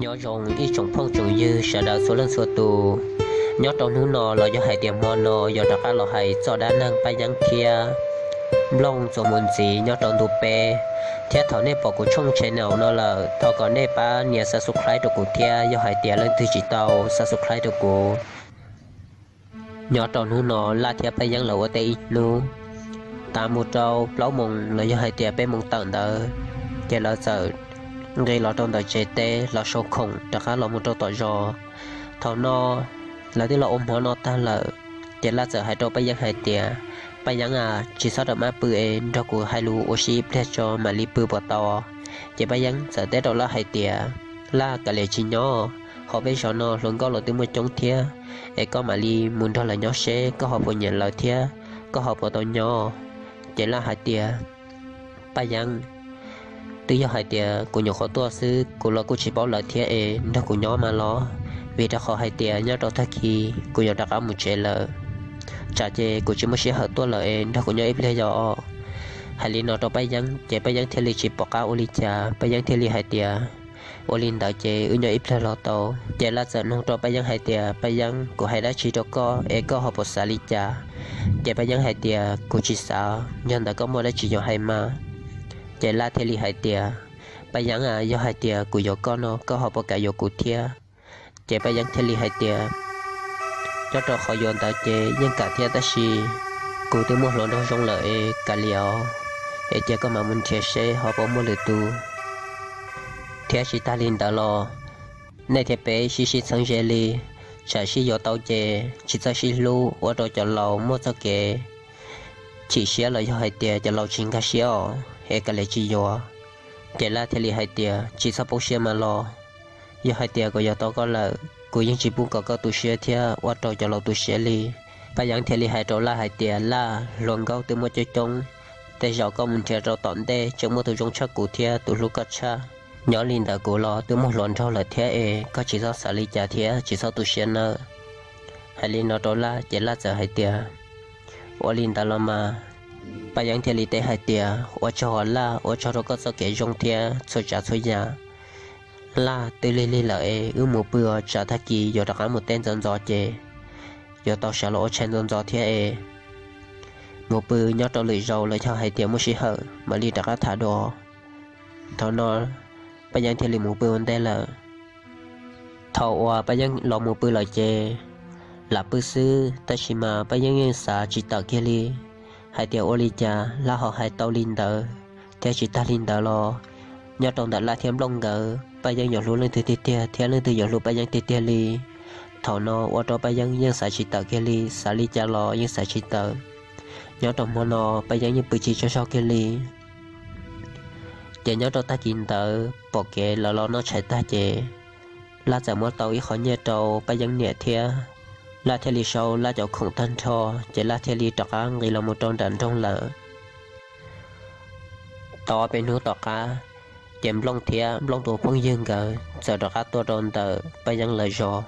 Nyob zoo ib tsoom phooj tsoom ywg sawv daws txhua leej txhua tus. Nyob rau hnub no los yog hais tias hmo no yuav rov qab los hais txoj dab neeg Paj Yeeb thiab Nplooj txuas mus ntxiv nyob rau ntu peb. Thiab thaum nej pom kuv tshooj channel no lawm, thov kom nej pab nias subscribe rau kuv thiab, yog hais tias leej twg tsis tau subscribe rau kuv. Nyob rau hnub no Laj thiab Paj Yeeb lawv ua teb ib hnub, tas mus rau plaub moos los yog hais tias peb moos tawm ntawd, ces lawv txawm nqis los rau ntawm tsev teb los sau khoom rov qab los mus rau tom zos. Thaum no lawv twb los ua hmo noj tag lawm, ces Laj txawm hais rau Paj Yeeb hais tias, Paj Yeeb a, tsis txhob rau mab pw es nrog kuv hais lus ua si ib pliag tso mam li pw puas tau? Ces Paj Yeeb txawm teb rau Laj hais tias, Laj, kav liam tsis nyob, hauv peb zos no hluas nkauj los twb muaj coob thiab, es koj mam li mus nrog lawv nyob seb koj ho puas nyiam lawv thiab koj ho puas tau nyob. Ces Laj hais tias, Paj Yeeb, twb yog hais tias kuv nyuam qhuav tuaj xwb, kuv los kuj tsis paub lawv thiab es nrog kuv nyob mas los, vim rau qhov hais tias nyob rau tag kis kuv yuav rov qab mus tsev lawm. Tsam ces kuv tsis muaj sij hawm tuaj lawm es nrog kuv nyob ib pliag yog os. Hais li no rau Paj Yeeb ces Paj Yeeb thiaj li tsis pom qab ua li cas, Paj Yeeb thiaj li hais tias, Ua li ntawd ces wb nyob ib pliag los tau. Ces Laj txawm nug rau Paj Yeeb hais tias, Paj Yeeb, kuv hais dab tsi rau koj es koj ho puas xav li cas? Ces Paj Yeeb hais tias, Kuv tsis xav, yog ntawd koj muaj dab tsi yuav hais mas. Ces Laj thiaj li hais tias, Paj Yeeb a, yog hais tias kuv yuav koj no koj ho puas kam yuav kuv thiab? Ces Paj Yeeb thiaj li hais tias, Nyob rau qhov yuav ntawd ces yeej kam thiab, tab sis kuv twb muaj hluas nraug zoo lawm es kav liam os, es cia koj mam mus nrhiav seb ho puas muaj lwm tus. Thiab tsis tag li ntawd los nej thiab peb sib sib txheeb ze li, tsam sib yuav tau ces tsis txawj sib hlub ua rau cov laus muaj txoj kev chim siab los yog hais tias cov laus tsis nkag siab os, es kav liam tsis yuav. Ces Laj thiaj li hais tias, Tsis txhob poob siab mas los, yog hais tias kuv yuav tau koj lawm, kuv yeej tsis pub kom koj tu siab thiab ua rau cov laus tu siab li. Paj Yeeb thiaj li hais rau Laj hais tias, Laj, hluas nkauj twb muaj coob coob, tej zaum koj mus nrhiav rau tom ntej tseem muaj tus zoo tshaj kuv thiab tus hlub koj tshaj. Nyob li ntawd kuv los twb muaj hluas nraug lawm thiab es koj tsis txhob xav li cas thiab tsis txhob tu siab nawb. Hais li no rau Laj ces Laj txawm hais tias, Ua li ntawd los mas. Paj Yeeb thiaj li teb hais tias, Ua tsaug os Laj, ua tsaug rau koj txoj kev zoo thiab txhua tsav txhua yam. Laj, twb lig lig lawm es wb mus pw os, tsam tag kis yuav rov qab mus teb ntxov ntxov ces yuav tau sawv los ua tshais ntxov ntxov thiab es mus pw, nyob rau lwm zaus los yog hais tias muaj sij hawm mam li rov qab tham dua. Thaum no Paj Yeeb thiaj li mus pw ua ntej lawm. Thaum uas Paj Yeeb los mus pw lawm ces lam pw xwb, tab sis mas Paj Yeeb yeej xav tsis tawm kiag li hais tias ua li cas Laj ho hais tau li ntawd. Thiab tsis tag li ntawd los nyob rau ntawm Laj thiab Nplooj nkawd, Paj Yeeb yuav hlub leej twg tiag tiag thiab leej twg yuav hlub Paj Yeeb tiag tiag li. Thaum no ua rau Paj Yeeb yeej xav tsis tawm kiag li, xav li cas los yeej xav tsis tawm. Nyob rau hmo no Paj Yeeb yeej pw tsis tsaug zog kiag li. Ces nyob rau tag kis ntawd pom kev lawv los noj tshais tag ces Laj txawm muab tau ib qho nyiaj rau Paj Yeeb niam thiab Laj thiaj li sau Laj cov khoom tag nrho, ces Laj thiaj li rov qab nqis los mus rau nram nroog lawm. Tau ob peb hnub tom qab, ces Nplooj thiab Nplooj tus phooj ywg nkawd txawm rov qab tuaj rau ntawm Paj Yeeb lawv zos,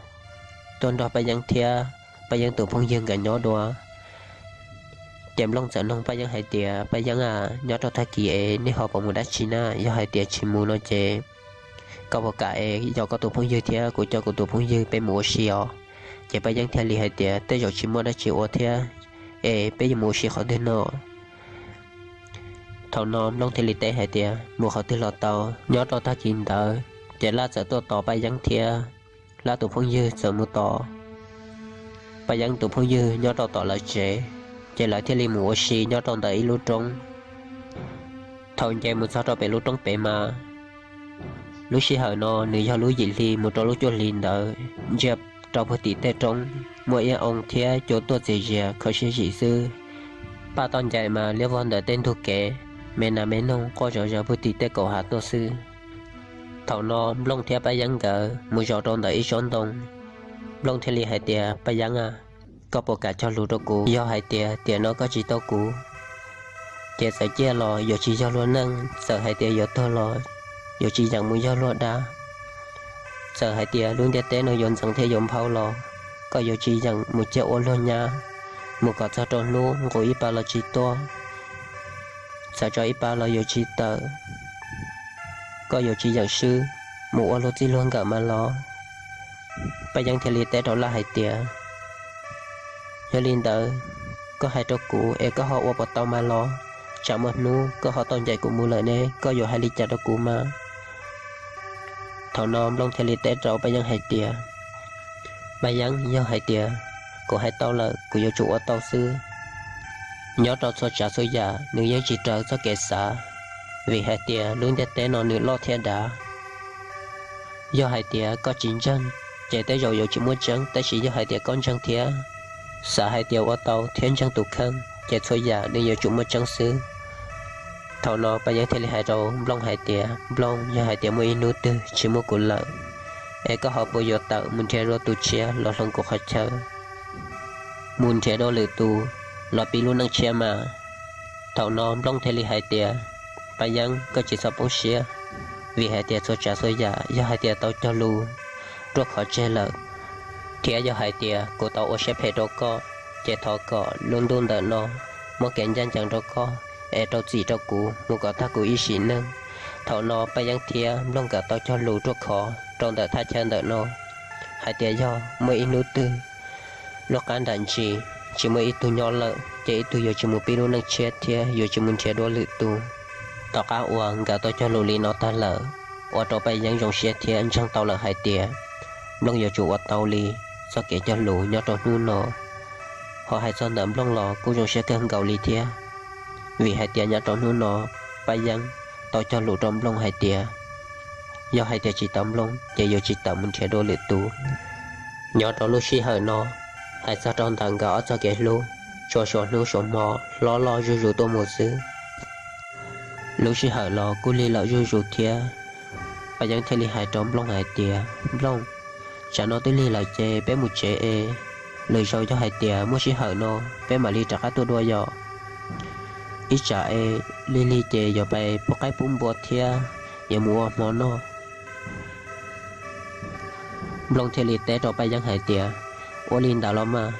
tuaj nrog Paj Yeeb thiab Paj Yeeb tus phooj ywg nkawd nyob dua. Ces Nplooj txawm nug Paj Yeeb hais tias, Paj Yeeb a, nyob rau tag kis es nej ho puas mus dab tsi na? Yog hais tias tsis mus no ces koj puas kam es yog koj tus phooj ywg thiab kuv coj kuv tus phooj ywg peb mus ua si os? Ces Paj Yeeb thiaj li hais tias, Tej zaum tsis muaj dab tsi ua thiab, es peb yuav mus ua si qhov twg no? Thaum no Nplooj thiaj li teb hais tias, Mus qhov twg los tau. Nyob rau tag kis ntawd ces Laj txawm tuaj tos Paj Yeeb thiab Laj tus phooj ywg txawm mus tos Paj Yeeb tus phooj ywg nyob rau tom lawv tsev, ces lawv thiaj li mus ua si nyob rau ntawm ib lub roob. Thaum nce mus txog rau pem lub roob pem mas, lub sij hawm no nws yog lub yim hli mus rau lub cuaj hli ntawd, ntsia rau puag tim tej roob muaj ib oo thiab cua tuaj txias zias kho siab zim xwb. Paj toj ncaim mas liab vog ntawm tej ntug kev, me nas me noog quaj zom zaws puag tim tej kaum hav tuaj xwb. Thaum no Nplooj thiab Paj Yeeb nkawd mus zaum rau ntawm ib tsob ntoo. Nplooj thiaj li hais tias, Paj Yeeb a, koj puas kam cog lus rau kuv? Yog hais tias tiam no koj tsis tau kuv, ces txawm ciaj los yuav tsis yog luag neej, txawm hais tias yuav tuag los yuav tsis yeem mus yog luag dab. Txawm hais tias lub ntiaj teb no yuav ntxeev thiab yuav nphau los, koj yuav tsis yeem mus ciaj ua luag nyab, mus kom txog rau hnub nqus ib pa los tsis tuaj, txawm tso ib pa los yuav tsis tawm, koj yuav tsis yeem swb. mus ua luag txij luag nkawm mas los. Paj Yeeb thiaj li teb rau Laj hais tias, yog li ntawd, koj hais rau kuv es koj ho ua puas tau mas los? Tsam muaj hnub koj ho tau ncaim kuv mus lawm ne, koj yuav hais li cas rau kuv mas? Thaum no Nplooj thiaj li teb rau Paj Yeeb hais tias, Paj Yeeb, yog hais tias kuv hais tau lawm, kuv yuav tsum ua tau xwb. Nyob rau txhua tsav txhua yam nws yeej tsis raws txoj kev xav, vim hais tias lub ntiaj teb no nws loj thiab dav. Yog hais tias koj tsis ntseeg, ces tej zaum yuav tsis muaj tseeb, tab sis yog hais tias koj ntseeg thiab xav hais tias ua tau thiab ntseeg tus kheej, ces txhua yam nws yuav tsum muaj tseeb xwb. Thaum no Paj Yeeb thiaj li hais rau Nplooj hais tias, Nplooj, yog hais tias muaj ib hnub twg tsis muaj kuv lawm, es koj ho puas yuav tawm mus nrhiav dua tus tshiab los hloov kuv qhov chaw, mus nrhiav dua lwm tus los pib lub neej tshiab mas? Thaum no Nplooj thiaj li hais tias, Paj Yeeb, koj tsis txhob poob siab, vim hais tias txhua tsav txhua yam yog hais tias tau cog lus ruaj khov tseg lawm, thiab yog hais tias kuv tau ua siab phem rau koj, ces thov kom lub ntuj ntawm no muab kev ncaj ncees rau koj, es rau txim rau kuv mus kom tag kuv ib sim neej. Thaum no Paj Yeeb thiab Nplooj nkawd tau cog lus ruaj khov rau ntawm thaj chaw ntawm no hais tias yog muaj ib hnub twg lub qab nram ntsis tsis muaj ib tug nyob lawm, ces ib tug yuav tsis mus pib lub neej tshiab thiab yuav tsis mus nrhiav dua lwm tus. Tom qab uas nkawd tau cog lus li no tag lawm, ua rau Paj Yeeb zoo siab thiab ntseeg tau lawm hais tias Nplooj yuav tsum ua tau li txoj kev cog lus nyob rau hnub no. Ho hais txog ntawm Nplooj los kuj zoo siab kawg nkaus li thiab, vim hais tias nyob rau hnub no Paj Yeeb tau cog lus rau Nplooj hais tias yog hais tias tsis tau Nplooj ces yuav tsis tawm mus nrhiav dua lwm tus. Nyob rau lub sij hawm no, hais txog rau ntawm nkawd ob txoj kev hlub, tsuas suav hnub suav hmo hlob loj zuj zus tuaj mus xwb. Lub sij hawm los kuj lig lawm zuj zus thiab, Paj Yeeb thiaj li hais rau Nplooj hais tias, Nplooj, tsam no twb lig lawm ces peb mus tsev es, lwm zaus yog hais tias muaj sij hawm no peb mam li rov qab tuaj dua yom. Ib tsam es lig lig ces yuav pais pub qaib pub npua thiab yuav mus ua hmo noj. Nplooj thiaj li teb rau Paj Yeeb hais tias, Ua li ntawd los mas,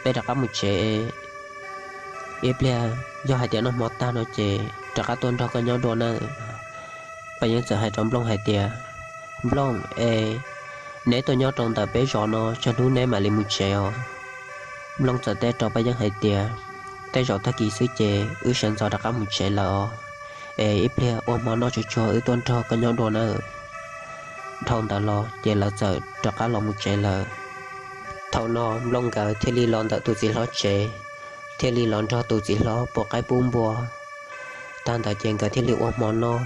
peb rov qab mus tsev es, ib pliag yog hais tias noj hmo tag no ces rov qab tuaj nrog koj nyob dua nawb. Paj Yeeb txawm hais rau Nplooj hais tias, Nplooj es, neb tuaj nyob rau ntawm peb zos no txog hnub neb mam li mus tsev os. Nplooj txawm teb rau Paj Yeeb hais tias, Tej zaum tag kis xwb ces wb sawv ntxov rov qab mus tsev lawm os, es ib pliag ua hmo noj tsuag tsuag wb tuaj nrog koj nyob dua nawb. Dhau ntawd los ces lawv txawm rov qab los mus tsev lawm. Thaum no Nplooj nkawd thiaj li los ntawm tus txiv hlob tsev, thiaj li los nrog tus txiv hlob pub qaib pub npua. Tag ntawd ces nkawd thiaj li ua hmo noj.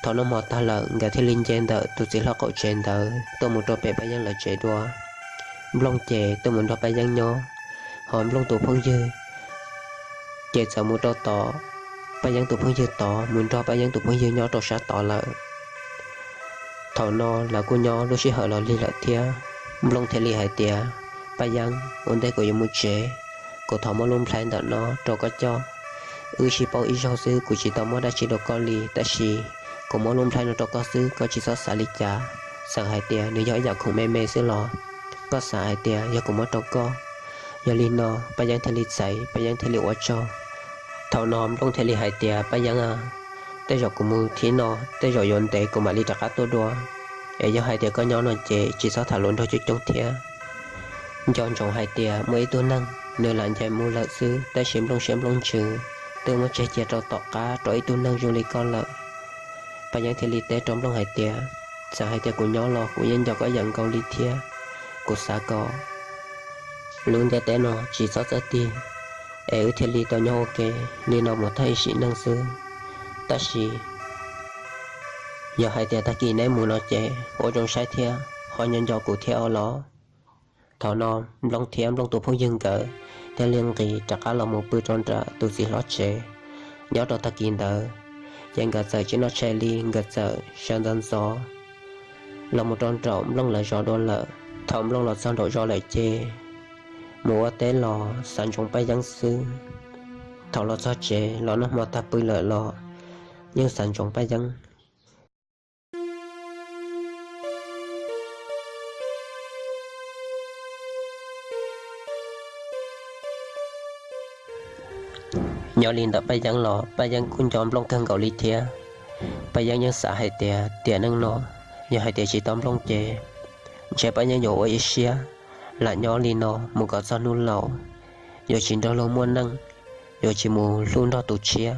Thaum noj hmo tag lawm nkawd thiaj li nce ntawm tus txiv hlob qaum tsev ntawd tuaj mus rau pem Paj Yeeb lawv tsev dua. Nplooj ces tuaj mus nrog Paj Yeeb nyob, ho Nplooj tus phooj ywg ces txawm mus rau tom Paj Yeeb tus phooj ywg tod, mus nrog Paj Yeeb tus phooj ywg nyob rau sab tod lawm. Thaum no lawv kuj nyob lub sij hawm los lig lawm thiab, Nplooj thiaj li hais tias, Paj Yeeb, ua ntej kuv yuav mus tsev, kuv thov muab lub nplhaib ntawm no rau koj coj. Wb sib paub ib zaug xwb kuv tsis tau muab dab tsi rau koj li, tab sis kuv muab lub nplhaib no rau koj xwb, koj tsis txhob xav li cas. Txawm hais tias nws yog ib yam khoom me me xwb los koj xav hais tias yog kuv muab rau koj. Yog li no Paj Yeeb thiaj li txais, Paj Yeeb thiaj li ua tsaug. Thaum no Nplooj thiaj li hais tias, Paj Yeeb, tej zaum kuv mus thib no, tej zaum yuav ntev kuv mam li rov qab tuaj dua. Es yog hais tias koj nyob no ces tsis txhob tham lus nrog coob coob thiab. Nco ntsoov hais tias muaj ib tug neeg nws lam ncaim mus lawm xwb, tab sis Nplooj siab Nplooj ntsws twb muab tseg cia rau tom qab rau ib tug neeg zoo li koj lawm. Paj Yeeb thiaj li teb rau Nplooj hais tias, Txawm hais tias kuv nyob los kuv yeej nco koj ib yam nkaus li thiab. Kuv xav kom lub ntiaj teb no tsis txhob txawj tig, es wb thiaj li tau nyob ua ke li no mus tag ib sim neej xwb. Tab sis yog hais tias tag kis neb mus no ces ua zoo saib thiab ho nco nco kuv thiab os los. Thaum no Nplooj thiab Nplooj tus phooj ywg nkawd thiaj li nqis rov qab los mus pw rau nram tus txiv hlob tsev. Nyob rau tag kis ntawd ces nkawd txawm tsis noj tshais li, nkawd txawm sawv ntxov ntxov los mus rau nraum Nplooj lawv zos dua lawm. Thaum Nplooj los txog nraum zos lawm ces mus ua teb los xav ntsoov Paj Yeeb xwb. Thaum los txog tsev los noj hmo tag pw lawm los yeej xav ntsoov Paj Yeeb. Nyob li ntawm Paj Yeeb los Paj Yeeb kuj nco Nplooj kawg nkaus li thiab. Paj Yeeb yeej xav hais tias tiam neej no Yog hais tias tsis tau Nplooj ces ntshe Paj Yeeb yuav ua ib siab lam nyob li no mus kom txog hnub laus, yuav tsis nrog luag muaj neej, yuav tsis mus hlub nrog tus tshiab.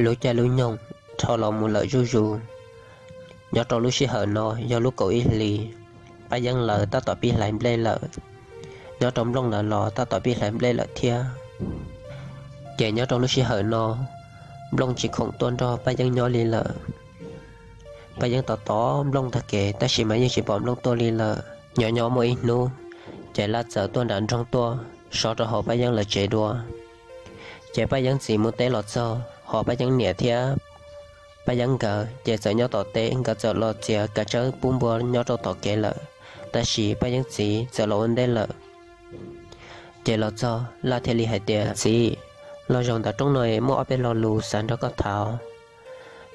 Lub caij lub nyoog dhau los mus lawm zuj zus. Nyob rau lub sij hawm no yog lub kaum ib hlis, Paj Yeeb lawv tab tom pib hlais nplej lawm. Nyob rau Nplooj lawv los tab tom pib hlais nplej lawm thiab. Ces nyob rau lub sij hawm no, Nplooj tsis khoom tuaj nrog Paj Yeeb nyob li lawm. Paj Yeeb tos tos Nplooj tag kev tab sis mas yeej tsis pom Nplooj tuaj li lawm. Nyob nyob muaj ib hnub, ces Laj txawm tuaj nram nroog tuaj so rau hauv Paj Yeeb lawv tsev dua. Ces Paj Yeeb txiv mus teb los txog, ho Paj Yeeb niam thiab Paj Yeeb nkawd ces txawm nyob tom teb, nkawd txawm los txiav kav tsawb pub npua nyob rau tom kev lawm, tab sis Paj Yeeb txiv txawm los ua ntej lawm. Ces los txog Laj thiaj li hais tias, Txiv, los zaum ntawm roob no muaj ob peb lo lus xav nrog koj tham.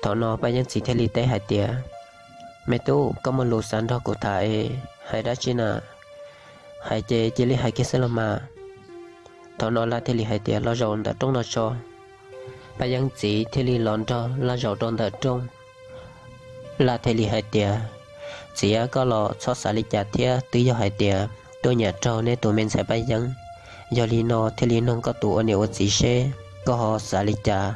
Thaum no Paj Yeeb txiv thiaj li teb hais tias, Me tub, koj muaj lus xav nrog kuv tham es hais dab tsi na? Hais ces cia li hais kiag xwb los mas. Thaum no Laj thiaj li hais tias, Los zaum ntawm roob no tso. Paj Yeeb txiv thiaj li los nrog Laj zaum rau ntawm rooj. Laj thiaj li hais tias, Txiv, koj los txhob xav li cas thiab, twb yog hais tias tuaj nyiam raug neb tus me ntxhais Paj Yeeb, yog li no thiaj li noog koj tus ua niam ua txiv seb koj ho xav li cas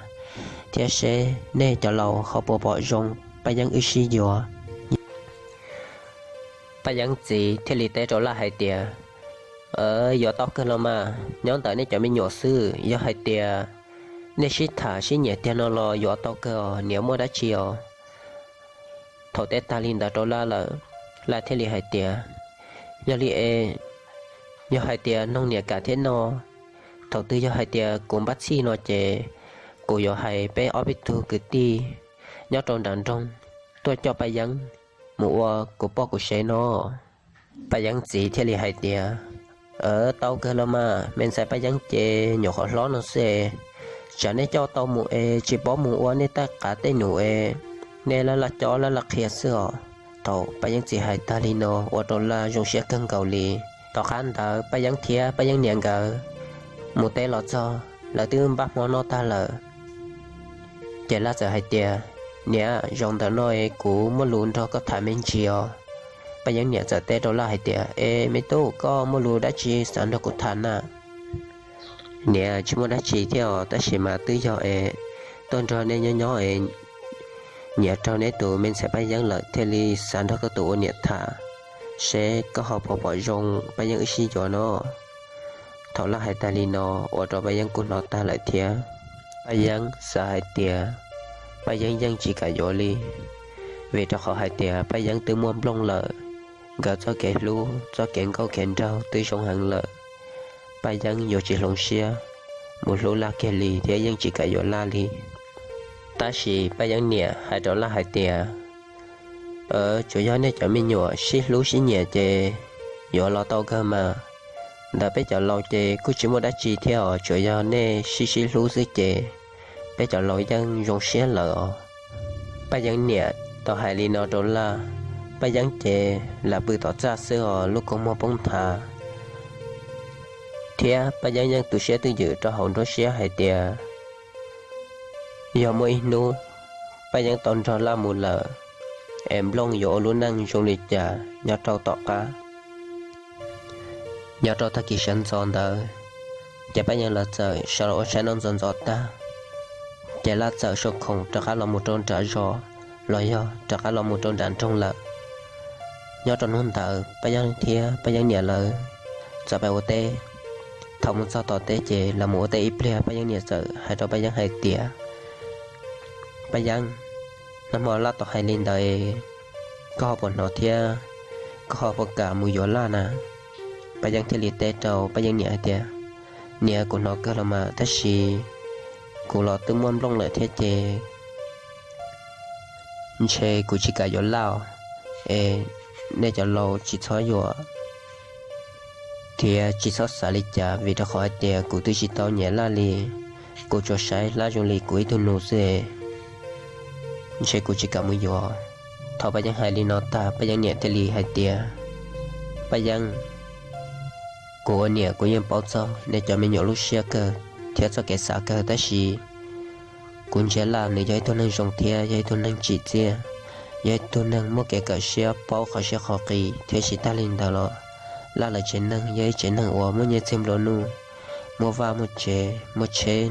thiab seb nej cov laus ho puas pom zoo Paj Yeeb wb sib yuav. Paj Yeeb txiv thiaj li teb rau Laj hais tias, Yuav tau kawg los mas, nyob ntawm nej cov me nyuam xwb, yog hais tias nej sib tham sib nyiam tiag no los yuav tau kawg os, niam muaj dab tsi os. Thaum teb tag li ntawd rau Laj lawm, Laj thiaj li hais tias, Yog li es, yog hais tias noog niam kam thiab no, thaum twg yog hais tias kuv npaj txhij no ces kuv yuav hais peb ob peb tug kwv tij nyob rau nram nroog tuaj coj Paj Yeeb mus ua kuv poj kuv sev no. Paj Yeeb txiv thiaj li hais tias, Tau kawg los mas, me ntxhais Paj Yeeb ces nyuam qhuav hlob no xwb, tsam nej coj tau mus es tsis paub mus ua nej tej qav tej num es nej laj laj coj laj laj qhia xwb os. Thaum Paj Yeeb txiv hais tag li no ua rau Laj zoo siab kawg nkaus li. Tom qab ntawd Paj Yeeb thiab Paj Yeeb niam nkawd mus teb los txog, lawv twb npaj hmo noj tag lawm. Ces Laj txawm hais tias, Niam, zaum ntawm no es kuv muaj lus nrog koj tham me ntsis os. Paj Yeeb niam txawm teb rau Laj hais tias, Es me tub, koj muaj lus dab tsi xav nrog kuv tham na? Niam, tsis muaj dab tsi thiab os, tab sis mas twb yog es tuaj nrog nej nyob nyob es nyiam raug neb tus me ntxhais Paj Yeeb lawm thiaj li xav nrog koj tus ua niam tham seb koj ho puas pom zoo Paj Yeeb wb sib yuav no. Thaum Laj hais tag li no ua rau Paj Yeeb kuj hnov tag lawm thiab. Paj Yeeb xav hais tias Paj Yeeb yeej tsis kam yuav li, vim rau qhov hais tias Paj Yeeb twb muaj Nplooj lawm, nkawd txoj kev hlub txoj kev nkauj kev nraug twb zoo heev lawm. Paj Yeeb yuav tsis hloov siab mus hlub Laj kiag li thiab yeej tsis kam yuav Laj li. Tab sis Paj Yeeb niam hais rau Laj hais tias, Tsuas yog nej cov me nyuam sib hlub sib nyiam ces yuav los tau kawg mas. Ntawm peb cov laus ces kuj tsis muaj dab tsi thiab os, tsuas yog nej sib sib hlub xwb ces peb cov laus yeej zoo siab lawm os. Paj Yeeb niam tau hais li no rau Laj, Paj Yeeb ces lam pw tom txaj xwb os, lub kua muag poob nthav. Thiab Paj Yeeb yeej tu siab twj ywm rau hauv nruab siab hais tias yog muaj ib hnub Paj Yeeb tau nrog Laj mus lawm, es Nplooj yuav ua lub neej zoo li cas nyob rau tom qab. Nyob rau tag kis sawv ntxov ntawd, ces Paj Yeeb lawv txawm sawv los ua tshais noj ntxov ntxov tag, ces Laj txawm sau khoom rov qab los mus rau nram zos, los yog rov qab los mus rau nram nroog lawm. Nyob rau hnub ntawd Paj Yeeb thiab Paj Yeeb niam lawv txawm pais ua teb. Thaum mus txog tom teb ces los mus ua teb ib pliag Paj Yeeb niam txawm hais rau Paj Yeeb hais tias, Paj Yeeb, nag hmo Laj tau hais li ntawd, koj ho puas hnov thiab koj ho puas kam mus yuav Laj na? Paj Yeeb thiaj li teb rau Paj Yeeb niam hais tias, Niam, kuv hnov kawg los mas, tab sis kuv los twb muaj Nplooj lawm thiab ces ntshe kuv tsis kam yuav Laj, es nej cov laus tsis txhob yuam thiab tsis txhob xav li cas, vim rau qhov hais tias kuv twb tsis tau nyiam Laj li. Kuv tsuas saib Laj zoo li kuv ib tug nus xwb, ntshe kuv tsis kam mus yuav. Thaum Paj Yeeb hais li no tag, Paj Yeeb niam thiaj li hais tias, Paj Yeeb, kuv ua niam kuv yeej paub txog nej cov me nyuam lub siab kawg thiab txoj kev xav kawg, tab sis kuv ntsia Laj nws yog ib tug neeg zoo thiab yog ib tug neeg tsim txiaj, yog ib tug neeg muaj kev kawm siab paub qhov siab qhov qis, thiab tsis tag li ntawd los Laj lawv tsev neeg yog ib tsev neeg uas muaj nyiaj txiag nplua nuj, muaj vaj muaj tsev, muaj tsheb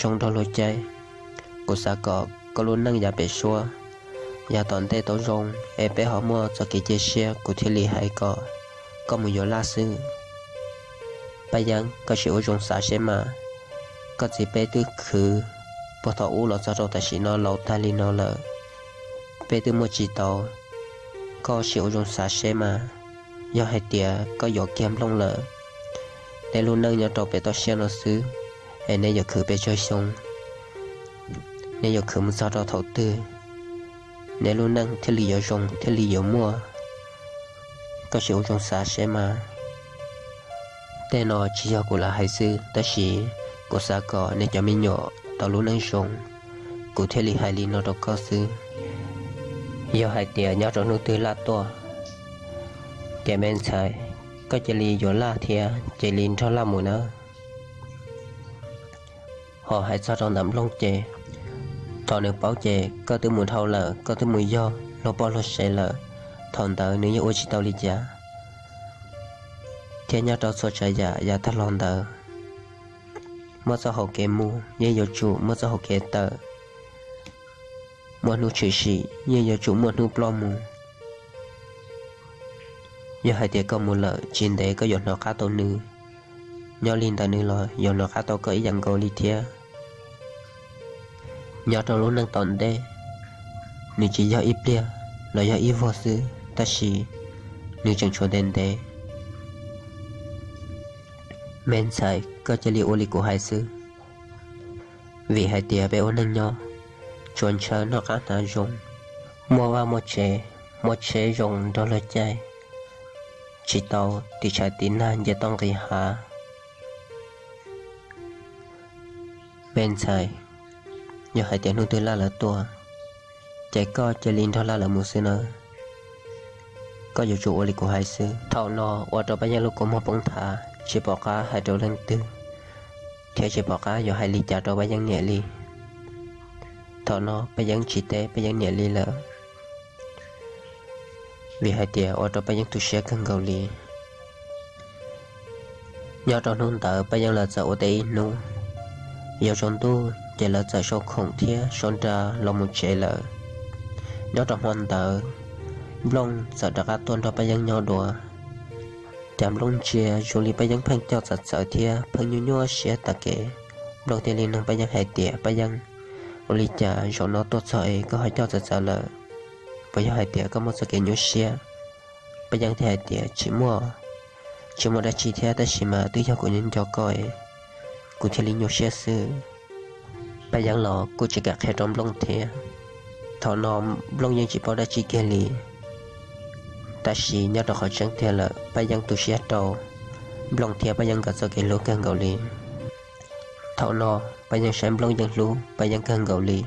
zoo nrog luag caij. Kuv xav kom koj lub neej yav pem suab, yav tom ntej tau zoo es peb ho muaj txoj kev cia siab, kuv thiaj li hais kom koj mus yuav Laj xwb. Paj Yeeb, koj sim ua zoo xav seb mas, koj txiv peb twb khwv puag thaum ub los txog rau tam sim no laus tag li no lawm, peb twb muaj tsis tau. Koj sim ua zoo xav seb mas, yog hais tias koj yuav kiag Nplooj lawm, neb lub neej nyob rau pem toj siab no xwb, es neb yuav khwv pes tsawg xyoo, neb yuav khwv mus txog rau thaum twg, neb lub neej thiaj li yuav zoo thiaj li yuav muaj. Koj sim ua zoo xav seb mas. Tej no tsis yog kuv lam hais xwb, tab sis kuv xav kom nej cov me nyuam tau lub neej zoo, kuv thiaj li hais li no rau koj xwb. Yog hais tias nyob rau hnub twg Laj tuaj, ces me ntxhais, koj cia li yuav Laj thiab cia li nrog Laj mus nawb. Ho hais txog rau ntawm Nplooj ces, thaum nws paub ces koj twb mus dhau lawm, koj twb mus yog luag poj luag sev lawm, thaum ntawd nws yeej ua tsis tau li cas. Thiab nyob rau txhua tsav yam yav tag los ntawd, muaj txoj hau kev mus yeej yuav tsum muaj txoj hau kev tawm, muaj hnub tshwm sim yeej yuav tsum muaj hnub ploj mus. Yog hais tias koj mus lawm tsis ntev koj yuav hnov qab tau nws, nyob li ntawm nws los yuav hnov qab tau koj ib yam nkaus li thiab. Nyob rau lub neej tom ntej, nws tsis yog ib pliag los yog ib vuag xwb, tab sis nws tseem tshuav ntev ntev. Me ntxhais, koj cia li ua li kuv hais xwb, vim hais tias peb ua neej nyob, tsuas ntshaw noj qab hnav zoo, muaj vaj muaj tsev, muaj tsheb zoo nrog luag caij, tsis tau tiv tshav tiv nag nce toj nqis hav. Me ntxhais, yog hais tias hnub twg Laj lawv tuaj, ces koj cia li nrog Laj lawv mus xwb nawb. Koj yuav tsum ua li kuv hais xwb. Thaum no ua rau Paj Yeeb lub kua muag poob nthav, tsis pom qab hais rau leej twg, thiab tsis pom qab yuav hais li cas rau Paj Yeeb niam li. Thaum no Paj Yeeb tsis teb Paj Yeeb niam li lawm, vim hais tias ua rau Paj Yeeb tu siab kawg nkaus li. Nyob rau hnub ntawd Paj Yeeb lawv txawm ua teb ib hnub, yuav tsaus ntuj ces lawv txawm sau khoom thiab sau nra los mus tsev lawm. Nyob rau hmo ntawd, Nplooj txawm rov qab tuaj nrog Paj Yeeb nyob dua. Cas Nplooj ntsia zoo li Paj Yeeb pheej coj txawv txawv thiab pheej nyuaj nyuaj siab tag kev. Nplooj thiaj li nug Paj Yeeb hais tias, Paj Yeeb, ua li cas zaum no tuaj txog es koj ho coj txawv txawv lawm? Puas yog hais tias koj muaj txoj kev nyuaj siab? Paj Yeeb thiaj hais tias, Tsis muaj, tsis muaj dab tsi thiab, tab sis mas twb yog kuv nyob nco koj es kuv thiaj li nyuaj siab xwb. Paj Yeeb los kuj tsis kam qhia rau Nplooj thiab. Thaum no Nplooj yeej tsis paub dab tsi kiag li. Tab sis nyob rau qhov tseeb tiag lawm, Paj Yeeb tu siab rau Nplooj thiab Paj Yeeb nkawd txoj kev hlub kawg nkaus li. Thaum no Paj Yeeb saib Nplooj yeej hlub Paj Yeeb kawg nkaus li.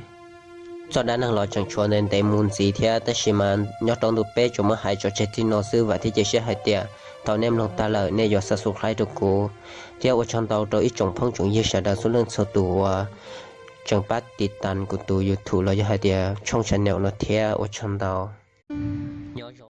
Txoj dab neeg los tseem tshuav ntev ntev mus ntxiv thiab, tab sis mas nyob rau ntu peb tsuas muab hais tso tseg li no xwb. Vam thiab cia siab hais tias thaum nej mloog tag lawm nej yuav subscribe rau kuv, thiab ua tsaug ntau rau ib tsoom phooj tsoom ywg sawv daws txhua leej txhua tus uas tseem pab tiv tas kuv tus YouTube los yog hais tias tshooj channel no thiab, ua tsaug ntau.